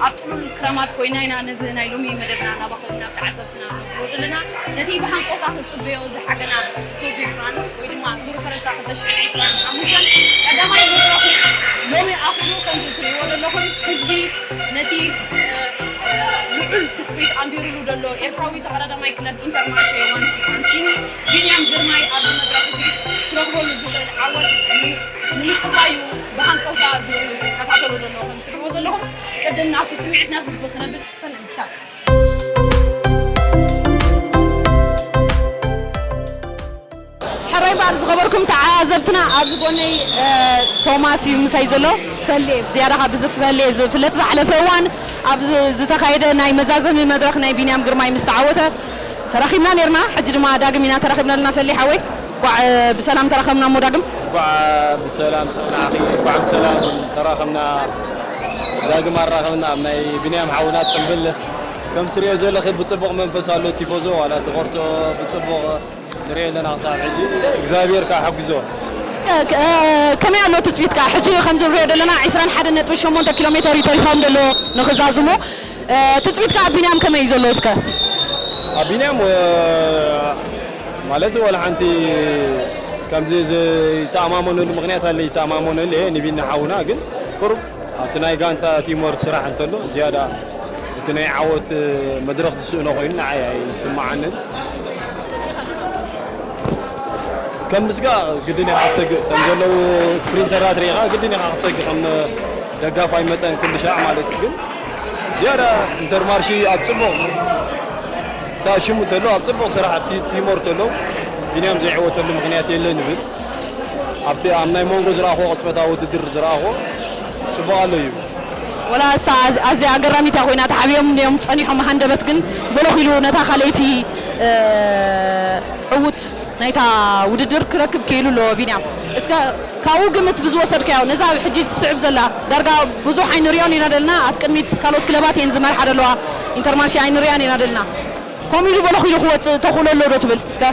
ኣብ ጥሉል ክረማት ኮይና ኢና ነዚ ናይ ሎሚ መደብና እናባኸልና ኣብ ተዓዘብትና ንብሎ ዘለና። ነቲ ብሃንቀውታ ክትጽበዮ ዝሓገና ቱር ዲ ፍራንስ ወይ ድማ ዙር ፈረንሳ ክልተ ሽሕን ዕስራን ሓሙሽተን ቀዳማይ መድረኹ ሎሚ ኣኺሉ። ከምዚ ትርእይዎ ዘለኹም ህዝቢ ነቲ፣ እ፣ ልዑል ትጽቢት ኣንቢሩሉ ዘሎ ኤርትራዊ ተቐዳዳማይ ክለብ ኢንተርማርሼ ዋንቲ ማንሲኒ ቢንያም ግርማይ ኣብዚ መድረኽ እዚ ክረኽቦ ንዝኽእል ዓወት ንምጽባዩ ብሃንቀውታ ዝከታተሎ ዘሎ ከም ትሪእዎ ዘለኹም። ቅድም ናብቲ ስምዒት ናብ ህዝቢ ክነብል ሰለምታ። ሕራይ በዓል ዝኸበርኩም ተዓዘብትና፣ ኣብዚ ጎነይ፣ እ፣ ቶማስ እዩ ምሳይ ዘሎ። ፈሌ፣ ዝያዳ ካብ እዚ ፈሌ ዝፍለጥ፣ ዝሓለፈ እዋን ኣብ ዝ-፣ ዝተኻየደ ናይ መዛዘሚ መድረኽ ናይ ቢንያም ግርማይ ምስ ተዓወተ ተራኺብና ነርና። ሕጂ ድማ ዳግም ኢና ተራኺብና ኣለና። ፈሌ ሓወይ፣ እንኳዕ፣ እ፣ ብሰላም ተራኸብና እሞ ዳግም። እንኳዕ ብሰላም ጸናሕኪ፣ እንኳዕ ብሰላም ተራኸብና፣ ዳግም ኣራኸብና ኣብ ናይ ቢንያም ሓውና ጽምብል። ከም ትሪኦ ዘለኺ ብጽቡቕ መንፈስ ኣሎ ቲፎዞ፣ ዋላ ተኾርሶ ብጽቡቕ ንሪኦ ኣለና ክሳብ ሕጂ። እግዚኣብሔር ከዓ ሓግዞ። እስከ፣ እ፣ ከመይ ኣሎ ትጽቢትካ? ሕጂ ከምዚ ንሪኦ ዘለና ዕስራን ሓደን ነጥቢ ሸሞንተ ኪሎ ሜተር እዩ ተሪፎም ዘሎ ንኽዛዝሙ። እ፣ ትጽቢትካ ኣብ ቢንያም ከመይ እዩ ዘሎ እስከ? ኣብ ቢንያም፣ እ፣ ማለት ወላ ሓንቲ ከምዚ ዘይተኣማመነሉ ምኽንያት ኣለ፣ ይተኣማመነሉ እየ ንቢኒ ሓውና፣ ግን ቁሩብ ኣብቲ ናይ ጋንታ ቲምወርክ ስራሕ እንተሎ ዝያዳ እቲ ናይ ዓወት መድረኽ ዝስእኖ ኮይኑ ንዓይ ኣይስምዓንን። ከም ምስጋ ግድን ኢኻ ክሰግእ፣ እቶም ዘለዉ ስፕሪንተራት ርኢኻ ግድን ኢኻ ክሰግእ፣ ከም ደጋፋይ መጠን ኩሉ ሻዕ ማለት እዩ። ግን ዝያዳ ኢንተርማርሺ ኣብ ጽቡቕ ተኣሽሙ እንተሎ፣ ኣብ ጽቡቕ ስራሕ፣ ኣብቲ ቲምወርክ ተሎ፣ ቢንያም ዘይዕወተሉ ምኽንያት የለን ይብል። ኣብቲ ኣብ ናይ መንጎ ዝረኣኽዎ ቅጽበታዊ ውድድር ዝረኣኽዎ ጽቡቕ ኣሎ እዩ። ወላ እሳ ኣዝ-፣ ኣዝያ ኣገራሚት እያ ኮይና፣ ተሓቢኦም እዮም ጸኒሖም። ሃንደበት ግን በለኽ ኢሉ ነታ ካልኣይቲ፣ እ፣ ዕዉት ናይታ ውድድር ክረክብ ክኢሉ ኣሎ ቢንያም። እስከ ካብኡ ግምት ብዝወሰድካዮ፣ ነዛ ኣብ ሕጂ ትስዕብ ዘላ ዳርጋ ብዙሕ ኣይንሪኦን ኢና ደልና፣ ኣብ ቅድሚት ካልኦት ክለባት እየን ዝመርሓ ደለዋ፣ ኢንተርማርሺ ኣይንሪኣን ኢና ደልና። ከምኡ ኢሉ በለኽ ኢሉ ክወጽእ ተኽእሎ ኣሎ ዶ ትብል እስከ?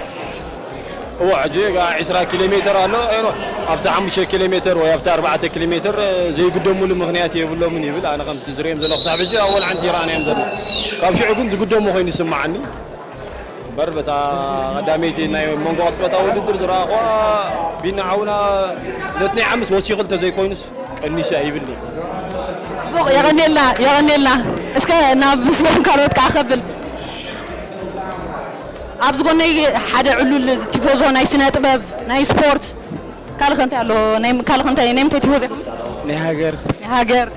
እዎ፣ ሕጂ ጋ ዒስራ ኪሎ ሜተር ኣሎ። ኣይኖ፣ ኣብቲ ሓሙሽተ ኪሎ ሜተር ወይ ኣብቲ ኣርባዕተ ኪሎ ሜተር፣ እ፣ ዘይግደሙሉ ምኽንያት የብሎምን ይብል። ኣነ ከምቲ ዝርእዮም ዘለኹ፣ ክሳብ ሕጂ ኣብ ወልዓንቲ ይረኣናዮም ዘሎ። ካብ ሽዑ ግን ዝግደሙ ኮይኑ ይስምዓኒ። እምበር በታ ቀዳመይቲ ናይ መንጎ ቅጽበታዊ ውድድር ዝረኣኹዋ፣ ቢኒ ሓውና ነቲ ናይ ዓምስ ወሲኹ እንተዘይኮይኑስ ቀኒሱ ኣይብልኒ። ጽቡቕ፣ የቐንየልና፣ የቐንየልና። እስከ ናብ ምስሎም ካልኦት ከኣ ከብል። ኣብዚ ጎነይ ሓደ ዕሉል ቲፎዞ ናይ ስነ ጥበብ፣ ናይ ስፖርት፣ ካልእ ከ እንታይ ኣሎ? ናይ፣ ካልእ ከ እንታይ፣ ናይ ምንታይ ቲፎዞ ኢኹም? ናይ ሃገር። ናይ ሃገር።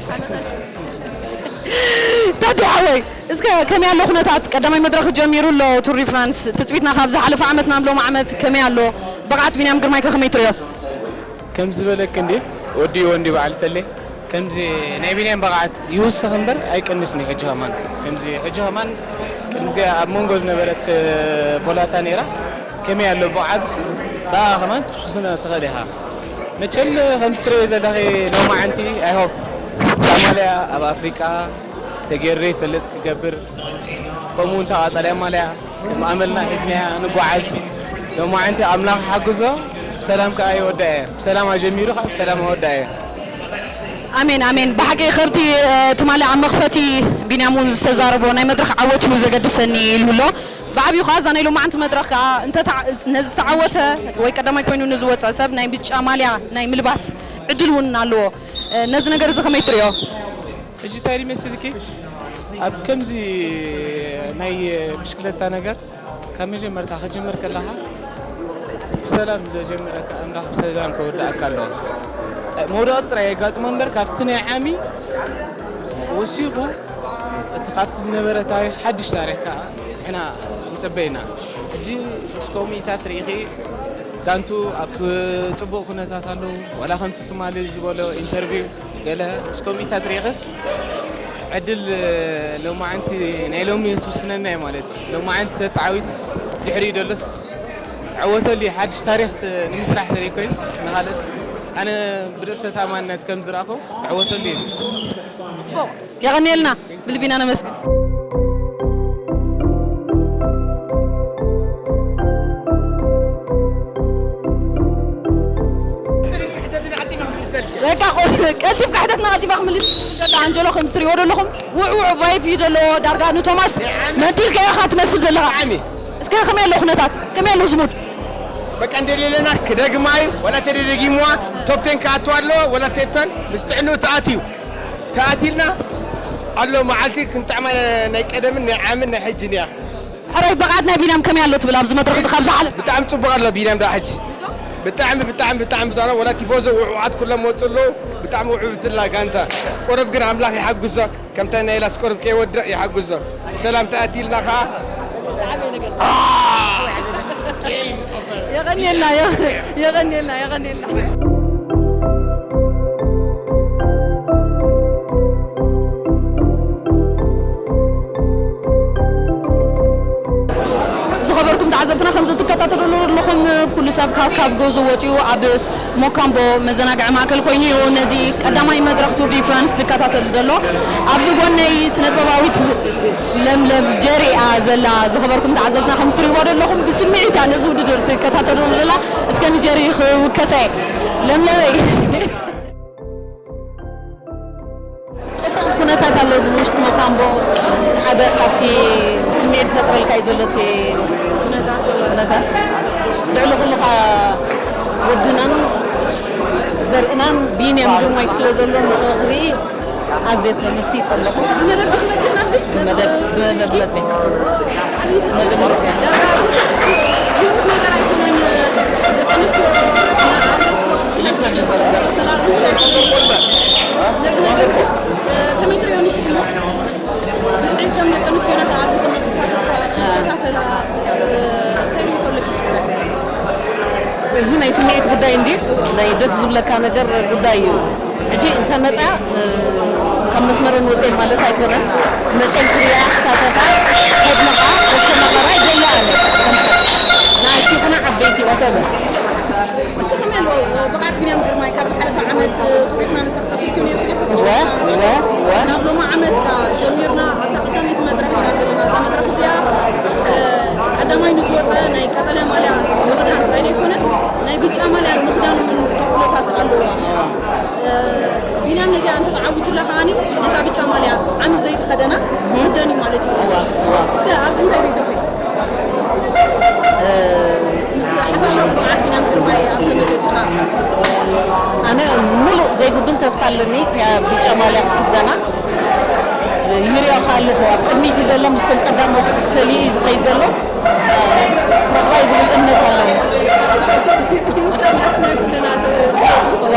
ታዲ ሓወይ፣ እስከ ከመይ ኣሎ ኩነታት? ቀዳማይ መድረኽ ጀሚሩ ኣሎ ቱር ዲ ፍራንስ። ትጽቢትና ካብ ዝሓለፈ ዓመት ናብ ሎም ዓመት ከመይ ኣሎ? ብቕዓት ቢንያም ግርማይ ከ ከመይ ትርእዮ? ከም ዝበለክ እንዲ ወዲ ወንዲ በዓል ፈሌ፣ ከምዚ ናይ ቢንያም ብቕዓት ይውስኽ እምበር ኣይቀንስን እዩ። ሕጂ ከማን ከምዚ፣ ሕጂ ከማን ከምዚ ኣብ መንጎ ዝነበረት ቦላታ ነይራ። ከመይ ኣሎ ብቕዓት እሱ ብኣ ከማን ትውስኖ ትኽእል ኢኻ። መቸም ከምዚ ትርእዮ ዘለኺ ሎማዓንቲ፣ I hope ብጫ ማልያ ኣብ ኣፍሪቃ ተገይሩ ይፈልጥ ክገብር፣ ከምኡ እውን ተቓጸልያ ማልያ ከም ኣመልና ሒዝናያ ንጓዓዝ። ሎማዓንቲ ኣምላኽ ሓግዞ፣ ብሰላም ከኣ ይወዳእዮ። ብሰላም ኣጀሚሩ ከኣ ብሰላም ኣወዳእዮ። ኣሜን፣ ኣሜን። ብሓቂ ክብርቲ፣ እ፣ ትማሊ ኣብ መኽፈቲ ቢንያም እውን ዝተዛረቦ ናይ መድረኽ ዓወት እዩ ዘገድሰኒ ኢሉ ኣሎ። ብዓብዩ ከኣ እዛ ናይ ሎማዓንቲ መድረኽ ከኣ እንተ ተዓ-፣ ነዚ ዝተዓወተ ወይ ቀዳማይ ኮይኑ ንዝወጸ ሰብ ናይ ብጫ ማልያ ናይ ምልባስ ዕድል እውን ኣለዎ። እ፣ ነዚ ነገር እዚ ከመይ ትርእዮ? ሕጂ እንታይ ይመስልኪ? ኣብ ከምዚ ናይ ብሽክለታ ነገር ካብ መጀመርታ ክጅምር ከለኻ ብሰላም ዘጀመረካ ኣምላኽ ብሰላም ከወድኣካ ኣለዎ። መውደቕቲ ጥራይ የጋጥሞ እምበር ካብቲ ናይ ዓሚ ወሲኹ እቲ ካብቲ ዝነበረ ታሪኽ ሓድሽ ታሪኽ ከኣ ንሕና ንጽበ ኢና። ሕጂ ምስ ኮሚታት ርኢኺ ጋንቱ ኣብ ጽቡቕ ኩነታት ኣለዉ። ዋላ ከምቲ ትማሊ ዝበሎ ኢንተርቪው ገለ ምስ ኮሚታት ርኢኽስ ዕድል ሎማዓንቲ ናይ ሎሚ ትውስነና እዩ ማለት እዩ። ሎማዓንቲ ተተዓዊትስ ድሕሪኡ ደሎስ ዕወተሉ እዩ። ሓድሽ ታሪኽ ት-፣ ንምስራሕ ተሪእ ኮይንስ ንኻልእስ ኣነ ብርእሰ ተኣማንነት ከም ዝረኣኹስ ዕወተሉ እዩ። የቐንየልና። ብልቢ ኢና ነመስግን። በቃ ቆ-፣ ቀልጢፍካ ሕተትና ቀልጢፋ ክምልስ ደላ ኣንጀሎ ከም ዝትሪእዎ ዘለኹም ውዕውዕ ቫይፕ እዩ ዘለዎ። ዳርጋ ንቶማስ መንጢልካ ኢኻ ትመስል ዘለኻ። ብጣዕሚ። እስከ ከመይ ኣሎ ኩነታት? ከመይ ኣሎ ዝሙድ? በቃ እንደሌለና ክደግማ እዩ። ወላ ተደደጊምዋ ቶፕ ቴን ክኣትዋ ኣለዎ። ወላ ቴፕተን ምስ ጥዕንኡ ተኣትዩ። ተኣቲልና ኣሎ መዓልቲ ክንጥዕማ ናይ ቀደምን ናይ ዓምን ናይ ሕጅን እያ። ሕራይ ብቕዓት ናይ ቢንያም ከመይ ኣሎ ትብል ኣብዚ መድረኽ እዚ ካብ ዝሓለፈ? ብጣዕሚ ጽቡቕ ኣሎ ቢንያም ዳ ሕጂ። ብጣዕሚ ብጣዕሚ ብጣዕሚ ብጣዕሚ ወላ ቲፎዞ ውዕዋዓት ኩሎም መጹ ኣለዉ። ብጣዕሚ ውዕብትላ ጋንታ። ቁሩብ ግን ኣምላኽ ይሓግዞ። ከምታ ናይ ላስ ቁሩብ ከይወድቕ ይሓግዞ። ብሰላም ተኣቲልና ኸኣ። የቐንየልና፣ የቐ-፣ የቐንየልና፣ የቐንየልና። ዝኸበርኩም ተዓዘብትና፣ ከምዚ ትከታተልዎ ዘለኹም፣ ኩሉ ሰብ ካብ፣ ካብ ገዝኡ ወፂኡ ኣብ ሞካምቦ መዘናግዒ ማእከል ኮይኑ እዩ ነዚ ቀዳማይ መድረኽ ቱር ዲ ፍራንስ ዝከታተል ዘሎ። ኣብዚ ጎነይ ስነጥበባዊት ለምለም ጀሪ እያ ዘላ። ዝኸበርኩም ተዓዘብትና፣ ከም እትሪእዎ ዘለኹም ብስምዒት እያ ነዚ ውድድር ትከታተሎ ዘላ። እስከ ንጀሪ ክውከሳ እየ። ለምለመይ። ጽቡቕ ኩነታት ኣሎ። እዚ ውሽጢ ሞካምቦ ሓደ ካብቲ ስምዒት ዝፈጥረልካ እዩ ዘሎ እቲ ኩነታት። ልዕሊ ኩሉ ኸኣ ወድናን ዘርእናን ቢንያም ግርማይ ስለ ዘሎ ንዕኡ ክርኢ ኣዝየ ተመሲጠ ኣለኹ። ብመደብ ዲኺ መጺኺ ናብዚ? ብመደብ፣ ብመደብ መጺአ። ዓብዪ ደስታ። መደብ መጺአ። ዳርጋ ብዙሕ ክውት ነገር ኣይኮነን። ደቂ ኣንስትዮ ንዓውደ ስፖርት ተራኽቡ ናይ ነዚ ነገር ኸስ ከመይ ትሪኦ ንስኺ? ብዝሒ ከም ደቂ ኣንስትዮና ከኣ ኣብዚ ከመይ ክሳተፋ፣ ክከታተላ፣ እንታይ ሪኢቶ ኣለኪ? እዚ ናይ ስምዒት ጉዳይ እንድዩ። ናይ ደስ ዝብለካ ነገር ጉዳይ እዩ። ሕጂ እንተ መጽያ፣ እ፣ ካብ መስመረን ወጽየን ማለት ኣይኮነን። መጽየን ክርእያ፣ ክሳተፋ፣ ከድንቓ፣ ከስተማቕራ ይደሊ ኣነ። ከም ሰብ። ንኣሽቱ ይኹና ዓበይቲ፣ whatever። ሕጂ ከመይ ኣሎ፣ እ፣ ብቕዓት ቢንያም ግርማይ ካብ ዝሓለፈ ዓመት፣ እ፣ ቱር ዲ ፍራንስ ተኸታቲልክዮ ነይርኪ ዲኺ? እወ፣ እወ፣ እወ። ናብ ሎሚ ዓመት ከኣ ጀሚርና፣ ኣብታ ቀዳመይቲ መድረኽ ኢና ዘለና። እዛ መድረኽ እዚኣ፣ እ፣ ቀዳማይ ንዝወጸ ናይ ቀጠልያ ማልያ ምኽዳን ጥራይ ዘይኮነስ፣ ናይ ብጫ ማልያ ምኽዳን እውን ተኽእሎታት ኣለዋ። እ፣ ቢንያም ነዚኣ እንተተዓዊቱላ ከኣኒ ነታ ብጫ ማልያ ዓመት ዘይተኸደና ክኽደን እዩ ማለት እዩ። እዋ፣ እዋ። እስከ ኣብዚ እንታይ ሪኢቶኺ? እ፣ ምስ ሓፈሻዊ ብቕዓት ቢንያም ግርማይ ኣብ ተመልክትኻ? ኣነ ሙሉእ ዘይጉድል ተስፋ ኣለኒ። እታ ብጫ ማልያ ክኽደና ይሪኦ ከኣ ኣለኹ። ኣብ ቅድሚት እዩ ዘሎ፣ ምስቶም ቀዳሞት ፈልዩ እዩ ዝኸይድ ዘሎ። ክረኽባ እዩ ዝብል እምነት ኣለኒ። ኢንሻላህ ናይ ኩልና ተ-፣ እዋ።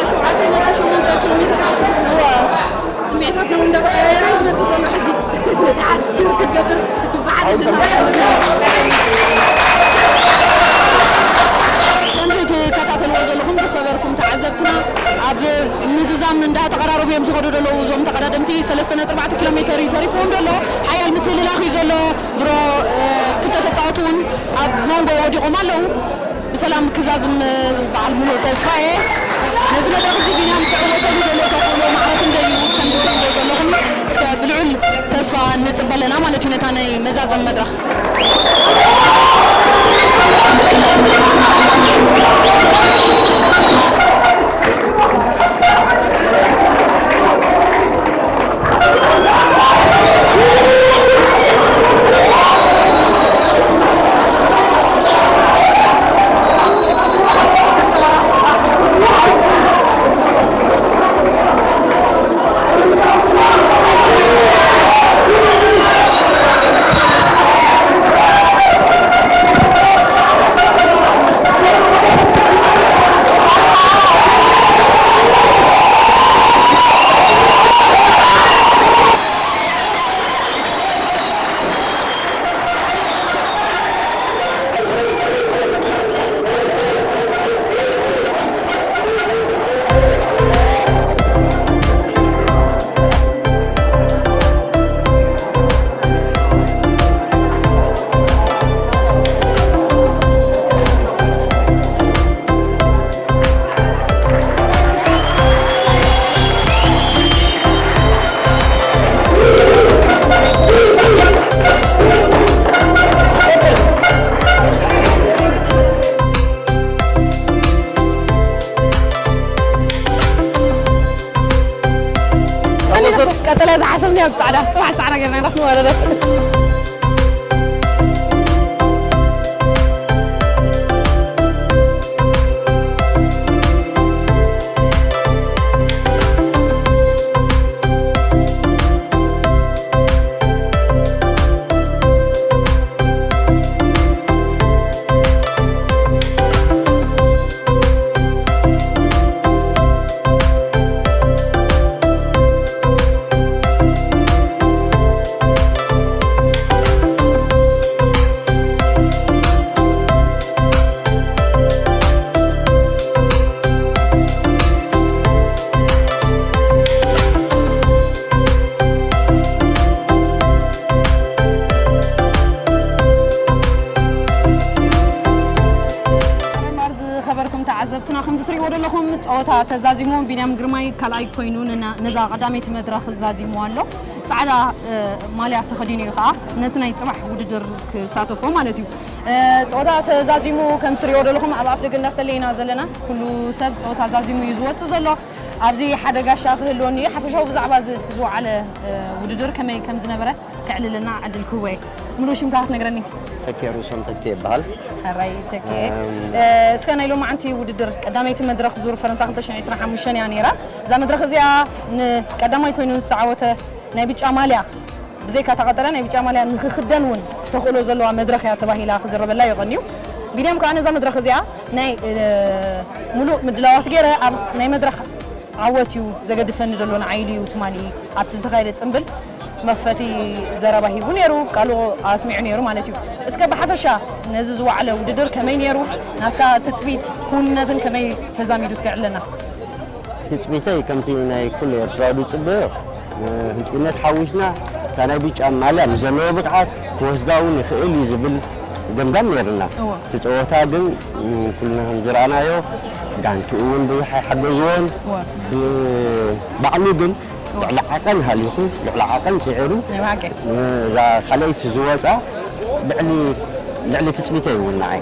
ሸውዓተ ነጥቢ ሸሞንተ ኪሎ ሜትር። እዋ። ስምዒታትና እውን እንዳተቐያየረ እዩ ዝመጽእ ዘሎ ሕጂ። ክትገብር በዓል ኣለና። ከምዚ ትከታተልዎ ዘለኹም ዝኸበርኩም ተዓዘብትና፣ ኣብ ምዝዛም እንዳተቐራረቡ እዮም ዝኸዱ ዘለዉ እዞም ተቐዳደምቲ። ሰለስተ ነጥቢ ኣርባዕተ ኪሎ ሜተር እዩ ተሪፍዎም ዘሎ። ሓያል ምትልላኽ እዩ ዘሎ። ድሮ፣ እ፣ ክልተ ተጻወቱ እውን ኣብ መንጎ ወዲቖም ኣለዉ። ብሰላም ክዛዝም፣ እ፣ በዓል ሙሉእ ተስፋ እየ። ነዚ መድረኽ እዚ ቢንያም ክዕወተሉ ዘሎ ተኽእሎ ማዕረ ክንደይ እዩ? ከም ትሪእዎ ዘለኹም እስከ ብልዑል ተስፋ ንጽበ ኣለና ማለት እዩ ነታ ናይ መዛዘም መድረኽ። ቀጠልያ ዝሓሰብኒ ኣብ ጻዕዳ፣ ጽባሕ ጻዕዳ ጌርና ኢና ክንወረደ። ማር ዝኸበርኩም ተዓዘብትና፣ ከምዚ ትሪእዎ ዘለኹም ጸወታ ተዛዚሙ፣ ቢንያም ግርማይ ካልኣይ ኮይኑ ንና-፣ ነዛ ቀዳመይቲ መድረኽ ዛዚሙ ኣሎ። ጻዕዳ፣ እ፣ ማልያ ተኸዲኑ እዩ ከኣ ነቲ ናይ ጽባሕ ውድድር ክሳተፎ ማለት እዩ። እ፣ ጸወታ ተዛዚሙ ከም ትሪእዎ ዘለኹም ኣብ ኣፍደገ እንዳሰለና ዘለና። ኩሉ ሰብ ጸወታ ዛዚሙ እዩ ዝወጽእ ዘሎ። ኣብዚ ሓደ ጋሻ ክህልወኒ እዩ። ሓፈሻዊ ብዛዕባ እዚ ዝወዓለ፣ እ፣ ውድድር ከመይ ከም ዝነበረ ከዕልልና ዕድል ክህቦ እየ። ሙሉእ ሽምካ ክትነግረኒ? ተኬ ሩሶም ተኬ ይበሃል። ሕራይ ተኬ። እም። እ፣ እስከ ናይ ሎማዓንቲ ውድድር ቀዳመይቲ መድረኽ ዙር ፈረንሳ ክልተ ሽሕን ዕስራን ሓሙሽተን እያ ነይራ። እዛ መድረኽ እዚኣ ንቀዳማይ ኮይኑ ዝተዓወተ ናይ ብጫ ማልያ፣ ብዘይካ እታ ቀጠልያ ናይ ብጫ ማልያ ንኽኽደን እውን ተኽእሎ ዘለዋ መድረኽ እያ ተባሂላ ክዝረበላ ይቐንዩ። ቢንያም ከኣ ነዛ መድረኽ እዚኣ ናይ፣ እ፣ ሙሉእ ምድላዋት ገይረ ኣብ ናይ መድረኽ ዓወት እዩ ዘገድሰኒ ዘሎ ንዓይ ኢሉ እዩ ትማሊ ኣብቲ ዝተኻየደ ጽምብል መኽፈቲ ዘረባ ሂቡ ነይሩ፣ ቃሉ ኣስሚዑ ነይሩ ማለት እዩ። እስከ ብሓፈሻ ነዚ ዝወዓለ ውድድር ከመይ ነይሩ? ናትካ ትጽቢት ክውንነትን ከመይ ተዛሚዱ እስከ ዕለና። ትጽቢተይ ከምቲ ናይ ኩሉ ኤርትራዊ ዝጽበዮ፣ እ፣ ህንጡይነት ሓዊስና እታ ናይ ብጫ ማልያ ምስ ዘለዎ ብቕዓት ክወስዳ እውን ይኽእል እዩ ዝብል ገምጋም ነይርና። እወ። እቲ ጸወታ ግን፣ እ፣ ኩልና ከም ዝረኣናዮ ጋንትኡ እውን ብዙሕ ኣይሓገዝዎን። እወ። ብ-፣ ባዕሉ ግን እወ። ልዕሊ ዓቐን ሃሊኹ፣ ልዕሊ ዓቐን ጽዒሩ፣ ናይ ብሓቂ። እዛ ካልኣይቲ ዝወጻ ልዕሊ፣ ልዕሊ ትጽቢተይ እውን ንዓይ።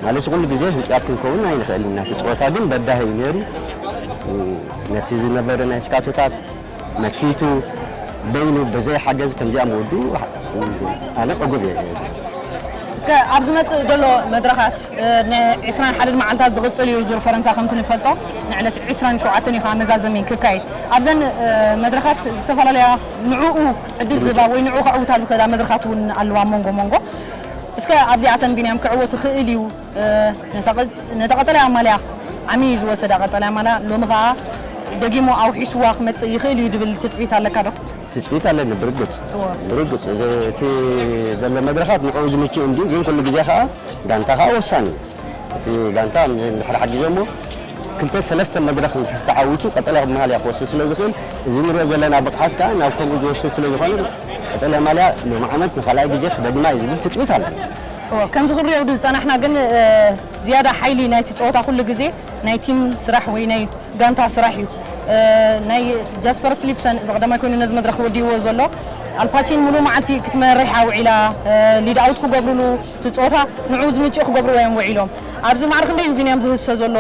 ማለት ኩሉ ግዜ ህንጡያት ክንከውን ኣይንኽእልን ኢና። እቲ ጸወታ ግን በዳሂ እዩ ነይሩ። ነቲ ዝነበረ ናይ ስካቶታት መኪቱ በይኑ ብዘይ ሓገዝ ከምዚኣ ምውዱ ኣነ ዕጉብ እየ። እስከ ኣብ ዝመጽእ ዘሎ መድረኻት፣ እ፣ ንዕስራን ሓደን መዓልታት ዝቕጽል እዩ ዙር ፈረንሳ ከምቲ ንፈልጦ፣ ንዕለት ዕስራን ሸውዓተን እዩ ከዓ መዛዘሚ ክካየድ። ኣብዘን፣ እ፣ መድረኻት ዝተፈላለያ ንዕኡ ዕድል ዝህባ ወይ ንዕኡ ከዕውታ ዝኽእላ መድረኻት እውን ኣለዋ መንጎ መንጎ። እስከ ኣብዚኣተን ቢንያም ክዕወት ይኽእል እዩ፣ እ፣ ነታ ቀ-፣ ነታ ቀጠልያ ማልያ ዓሚ ዝወሰዳ ቀጠልያ ማልያ ሎሚ ኸኣ ደጊሙ ኣውሒስዋ ክመጽእ ይኽእል እዩ ድብል ትጽቢት ኣለካ ዶ? ትጽቢት ኣለኒ፣ ብርግጽ። እወ። ብርግጽ፣ እቲ ዘሎ መድረኻት ንዕኡ ዝምችእ እንድዩ፣ ግን ኩሉ ግዜ ኸኣ ጋንታ ኸኣ ወሳኒ እዩ። እቲ ጋንታ እንድሕር ሓጊዞሞ፣ ክልተ ሰለስተ መድረኽ እንድሕር ተዓዊቱ፣ ቀጠልያ ማልያ ክወስድ ስለ ዝኽእል፣ እዚ ንሪኦ ዘለና ብቕዓት ከኣ ናብ ከምኡ ዝወስድ ስለ ዝኾነ፣ ቀጠልያ ማልያ ሎሚ ዓመት ንኻልኣይ ግዜ ክደግማ እዩ ዝብል ትጽቢት ኣለኒ። እወ፣ ከምዚ ክንሪኦ ዝጸናሕና ግን፣ እ፣ ዝያዳ ሓይሊ ናይቲ ጸወታ ኩሉ ግዜ ናይ ቲም ስራሕ ወይ ናይ ጋንታ ስራሕ እዩ። እ፣ ናይ ጃስፐር ፊሊፕሰን እዚ ቀዳማይ ኮይኑ ነዚ መድረኽ ወዲዎ ዘሎ። ኣልፓቺን ሙሉእ መዓልቲ ክትመርሕ ኣውዒላ፣ እ፣ ሊድ ኣውት ክገብሩሉ፣ እቲ ጸወታ ንዕኡ ዝምችእ ክገብርዎ እዮም ውዒሎም። ኣብዚ ማዕረ ክንደይ እዩ ቢንያም ዝህሰ ዘሎ?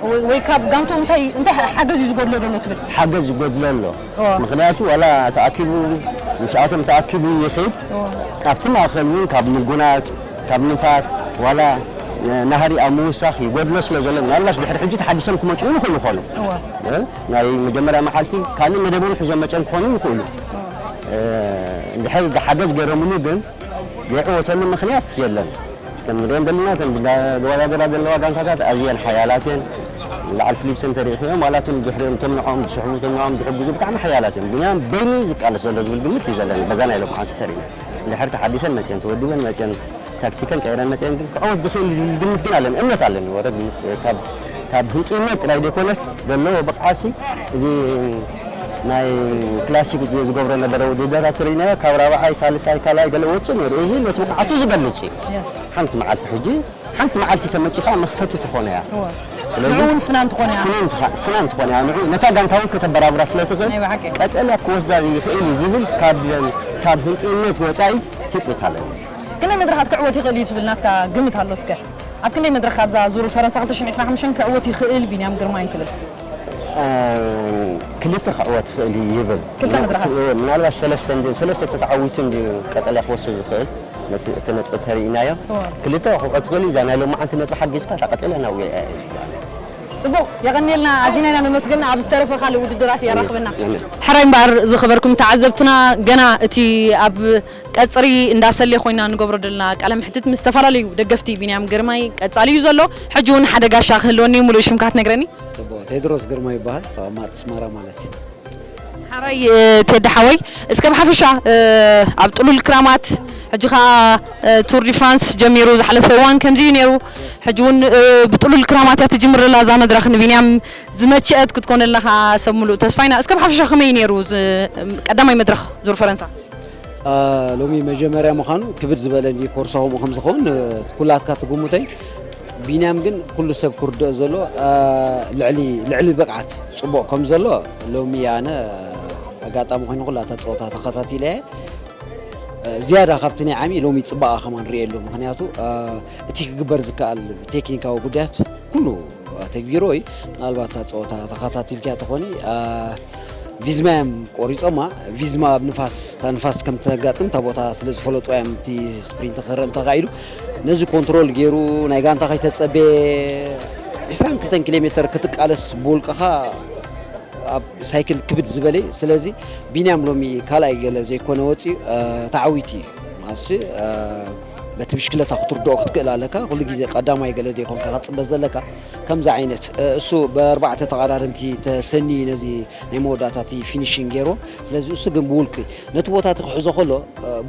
ወይ፣ ወይ ካብ ጋንቱ እንታይ፣ እንታይ ሓገዝ እዩ ዝጎድሎ ዘሎ ትብል? ሓገዝ ዝጎድሎ ኣሎ። ኦ። ምኽንያቱ ዋላ ተኣኪቡ፣ ምስኣቶም ተኣኪቡ ይኸይድ፣ ኦ። ካብቲ ማእከል እውን ካብ ምጉናጽ፣ ካብ ንፋስ፣ ዋላ ናህሪ ኣብ ምውሳኽ ይጎድሎ ስለ ዘሎ፣ ምናልባሽ ድሕሪ ሕጂ ተሓዲሶም ክመጽኡ ይኽእሉ ይኾኑ። እወ። እ? ናይ መጀመርያ መዓልቲ ካልእ መደቦም ሒዞም መጺኦም ክኾኑ ይኽእሉ። እ፣ እንድሕር ሓገዝ ገይሮምሉ ግን ዘይዕወተሉ ምኽንያት የለን። ከም ንሪኦም ዘለና፣ እተን ዝወዳደራ ዘለዋ ጋንታታት ኣዝየን ሓያላት እየን። ላዕል ፊሊፕሰን ተሪእኽዮም፣ ዋላ እቶም ድሕሪኦም፣ እቶም ንዕኦም ዝስሕቡ፣ እቶም ንዕኦም ዝሕግዙ ብጣዕሚ ሓያላት እዮም። ቢንያም በይኑ ዝቃለስ ዘሎ ዝብል ግምት እዩ ዘለኒ። በዛ ናይ ሎምዓንቲ ተሪእና። እንድሕር ተሓዲሰን መፅየን፣ ተወዲበን መፅየን፣ ታክቲከን ቀይረን መፅየን ግን ክዕወት ዝኽእል ዝብል ግምት ግን ኣለኒ። እምነት ኣለኒ። ወረ ግምት ካብ፣ ካብ ህንጡይነት ጥራይ ዘይኮነስ ዘለዎ ብቕዓትሲ፣ እዚ ናይ ክላሲክ ዝገብሮ ነበረ ውድድራት ርኢናዮ፣ ካብ ራብዓይ፣ ሳልሳይ፣ ካልኣይ ገለ ወፅእ ነይሩ። እዚ ነቲ ብቕዓቱ ዝገልፅ እዩ። የስ። ሓንቲ መዓልቲ ሕጂ፣ ሓንቲ መዓልቲ ተመፂኻ መኽፈቲ ትኾነ እያ። እወ። ስለዚ ንዕኡ እውን ፍናን ትኾነ እያ። ፍናን ትኻ-፣ ፍናን ትኾነ እያ። ንዕኡ፣ ነታ ጋንታ እውን ከተበራብራ ስለ ትኽእል፣ ናይ ብሓቂ። ቀጠልያ ክወስዳ ይኽእል እዩ ዝብል ካብ፣ ካብ ህንጡይነት ወፃኢ ትፅቢት ኣለኒ። ክንደይ መድረኻት ክዕወት ይኽእል እዩ ትብል ናትካ ግምት ኣሎ እስከ? ኣብ ክንደይ መድረኽ ካብዛ ዙር ፈረንሳ ክልተ ሽሕን ዕስራን ሓሙሽተን ክዕወት ይኽእል ቢንያም ግርማይ ትብል? እ፣ ክልተ ክዕወት ይኽእል እዩ ይብል። ክልተ መድረኻት። ምናልባት ሰለስተ እንዲ ሰለስተ ተተዓዊቱ እንዲ ቀጠልያ ክወስድ ዝኽእል ነቲ እቲ ነጥቢ ተሪእናዮ። እዎ። ክልተ ክዕወት ይኽእል እዩ። እዛ ናይ ሎማዓንቲ ነጥቢ ሓጊዝካ እታ ቀጠልያ ናብ ገይኣ እያ። ጽቡቕ የቐንየልና ኣዚና ኢና ነመስግን ኣብ ዝተረፈ ካልእ ውድድራት የራኽበና። ኣሜን። ሕራይ እምበኣር ዝኸበርኩም ተዓዘብትና ገና እቲ ኣብ ቀጽሪ እንዳሰሌ ኮይና ንገብሮ ዘለና ቃለ ምሕትት ምስ ዝተፈላለዩ ደገፍቲ ቢንያም ግርማይ ቀጻሊ እዩ ዘሎ። ሕጂ እውን ሓደ ጋሻ ክህልወኒ ሙሉእ ሽምካ ትነግረኒ? ጽቡቕ ቴድሮስ ግርማ ይበሃል ተቐማጢ ስመራ ማለት እዩ። ሓራይ ቴዲ ሓወይ እስከ ብሓፈሻ ኣብ ጥሉል ክራማት ሕጂ ከዓ ቱር ዲ ፍራንስ ጀሚሩ ዝሓለፈ እዋን ከምዚ እዩ ነይሩ። ሕጂ እውን ብጥሉል ክራማት እያ ትጅምር ዘላ እዛ መድረኽ ንቢንያም ዝመቸአት ክትኮነልና ከዓ ሰብ ሙሉእ ተስፋ ኢና። እስከ ብሓፈሻ ከመይ እዩ ነይሩ ቀዳማይ መድረኽ ዙር ፈረንሳ? ሎሚ መጀመርያ ምዃኑ ክብድ ዝበለ እንዲ ኮርሶ ከምኡ ከም ዝኸውን ኩላትካ ትግምቶይ። ቢንያም ግን ኩሉ ሰብ ክርድኦ ዘሎ ልዕሊ ልዕሊ ብቕዓት ጽቡቕ ከም ዘሎ ሎሚ ኣነ ኣጋጣሚ ኮይኑ ኩላታ ፀወታ ተኸታቲለ እየ። ዝያዳ ካብቲ ናይ ዓሚ ሎሚ ፅባቐ ከማን ርእየሉ። ምክንያቱ እቲ ክግበር ዝከኣል ቴክኒካዊ ጉዳያት ኩሉ ተግቢሩ እዩ። ምናልባት እታ ፀወታ ተኸታቲልክያ ተኾኒ ቪዝማ እዮም ቆሪፆማ። ቪዝማ ኣብ ንፋስ እታ ንፋስ ከም ተጋጥም እታ ቦታ ስለ ዝፈለጡ እዮም እቲ ስፕሪንት ክረም ተኻኢሉ። ነዚ ኮንትሮል ገይሩ ናይ ጋንታ ከይተፀበየ ዕስራን ክልተን ኪሎ ሜትር ክትቃለስ ብውልቅኻ ኣብ ሳይክል ክብድ ዝበለ እዩ። ስለዚ ቢንያም ሎሚ ካልኣይ ገለ ዘይኮነ ወፂኡ ተዓዊቱ እዩ። ማለትሲ በቲ ብሽክለታ ክትርድኦ ክትክእል ኣለካ። ኩሉ ግዜ ቀዳማይ ገለ ዘይኮንካ ክትፅበ ዘለካ ከምዚ ዓይነት እሱ ብኣርባዕተ ተቐዳደምቲ ተሰንዩ ነዚ ናይ መወዳእታ እቲ ፊኒሽን ገይርዎ። ስለዚ እሱ ግን ብውልቂ ነቲ ቦታ እቲ ክሕዞ ከሎ